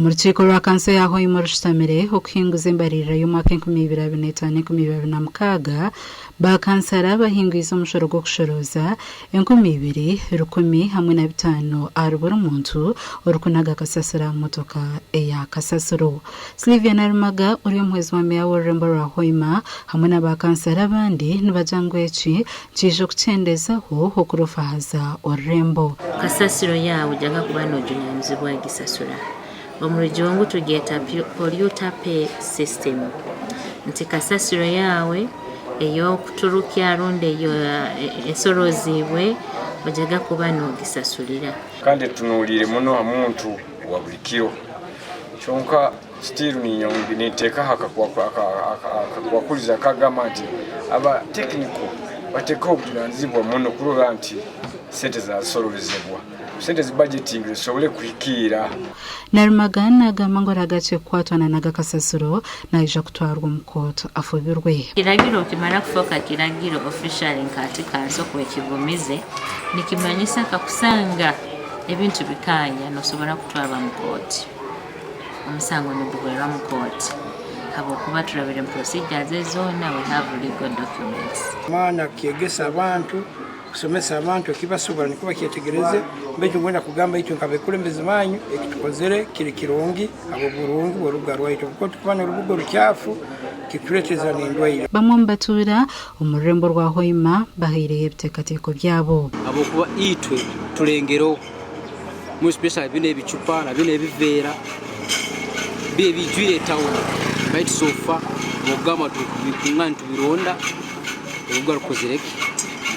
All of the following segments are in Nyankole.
Omu rukiiko rwa kanso ya Hoima orushutamire okuhinguza embaririra y'omwaka 2025, 2026, ba kansara bahingwize omushoro gw'okushorooza 2000, 1005 ahari buri muntu orikunaga kasasiro aha motoka eya kasasiro. Sylvia Narumaga ori omuhwezi wa meeya w'orurembo rwa Hoima hamwe na ba kansara abandi nibagira ngu eki nikiija okukyendezaho okurofahaza orurembo. Kasasiro yaawe ojaga kuba nojunanizibwa egisasura. Omu rujungu tugyeta polluter pay system. Nti kasasiro yaawe ey'okuturukya rundi esoroziibwe ojaga kuba nogisasurira. Kandi etunuliire muno ha muntu owa buli kiro. Kyonka still ninteekaho akakwakulizo akagamba nti aba technical batekeho obujunanizibwa muno kurora nti sente zasororezebwa, sente zi budgetingire zisobole kuhikiira. Narumaga nagamba ngu oragaakye kukwatwa nanaga kasasiro naija kutwarwa omu kooti afubirwe. Kiragiro kimara kufooka kiragiro officially nka hati kanso ku ekigumize nikimanyisa kakusanga ebintu bikaanya nosobora kutwarwa mu kooti. Omusango niguhwerwa mu kooti habwokuba turabire mu procedures zoona we have legal documents. Maana kyegesa abantu, kusomesa abantu ekibasobora nikwo bakyetegereze. Baitu nkwenda kugamba itwe nk'abekulembezi banyu ekitukozere kiri kirungi habw'oburungi bw'orubuga rwaitu. Obu tukuba n'orubuga orukyafu kituleteza n'endwaire. Bamwe omu batuura omu rurembo rwa Hoima bahaireyo ebiteekateeko byabo. Habwokuba itwe tulengereho more especially binu ebicupa na binu ebiveera bijwire etawuni baitu so far bwokugamba tubikungana nitubironda orubuga rukozire ki?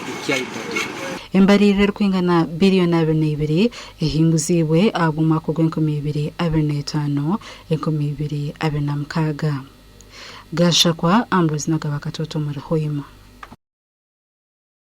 Rukyali dirty. Embaririra erikwingana biriyoni 22 ehinguziibwe ahabw'omwaka ogw'enkumi ibiri 25, 2026. Gashakwa Ambrose Nagaba Katoto omuri Hoima.